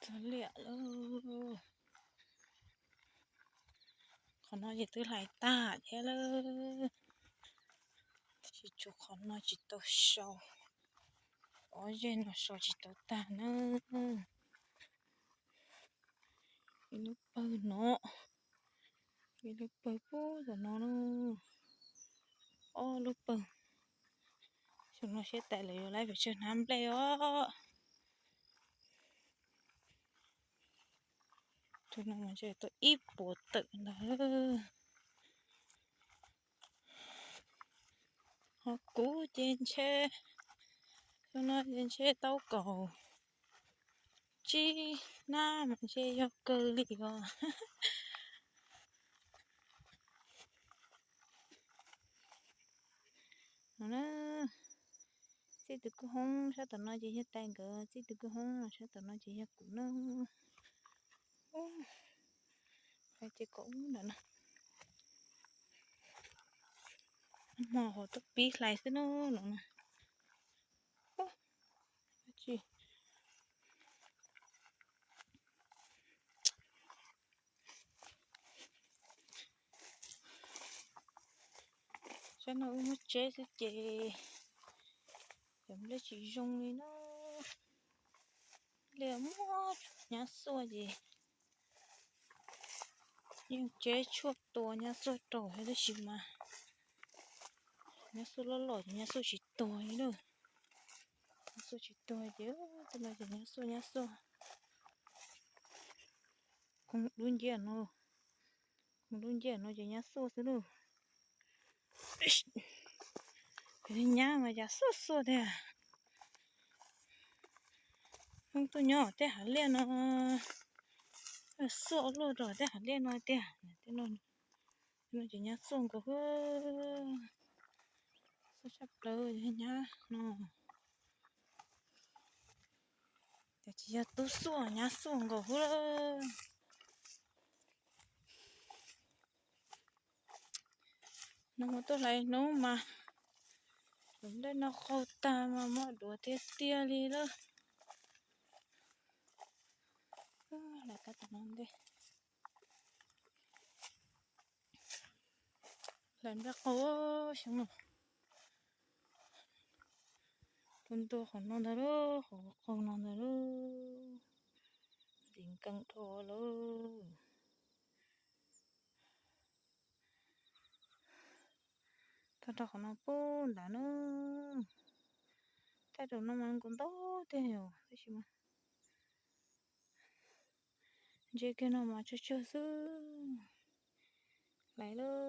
Txog liaj lawm. Qhov no ces twb hlais tag thiab lawm. Tsis tshuav qhov no tsis tau sau. Ob zej no sau tsis tau tag na. Ib lub pawg no, ib lub pawg puag tom no na. Ob lub pawg. Xyoo no siab tais lawv yuav laib pes tsawg hnab nplej os. Tus no mas tseem tau ib puas tawm ntag. Ho kuv ces ntshe, xyoo no ces ntshe tau kaum tsib hnab mas ntshe yog kawg li os. No na, txij tus kwj hoob sab tom no ces yog tais nkawd, txij tus kwj hoob sab tom no ces yog kuv na. Hlais ces kom ub ntawm no. Hmo hauv tuaj pib hlais xwb no no. Sab no wb muab tseb xwb ces cov nplej tsis zoo li na. Nplej muaj nyab xuaj ces yeej tseb tshuaj tua nyab xuaj rau thiab tab sis mas nyab xuaj loj loj ces nyab xuaj tsis tuag li na. Nyab xuaj tsis tuag ces tej no ces nyab xuaj nyab xuaj. Khoov dub nciab no, khoov dub nciab no ces nyab xuaj xwb lauj. Cov nyab mas cas xuaj xuaj tiag. Wb tuaj nyob tej hav liaj no, xuaj luaj rau tej hav liaj no tiag. Tej no ces nyab xuaj nkaus, xuaj tshaj plaws nyab no. Ces tsis yog tub xuaj, nyab xuaj nkaus xwb lawm. No mus tuaj hlais hnub mas, tus nplej no qaug tag mas muaj duav tiag tiag li lawm. Hlais tab tom no ntej. Hlais nplej qaug xyoo no. Tuaj ntua qhov no ntag lauj, qhov qaug no ntag lauj. Ntxim nkees dhau lawm. Tag nrho qhov no puag nrad na. Thaij rau no mas nkaus ntau tiag yom, tab sis mas ntsia kiag no mas tsawg tsawg xwb. Hlais lauj.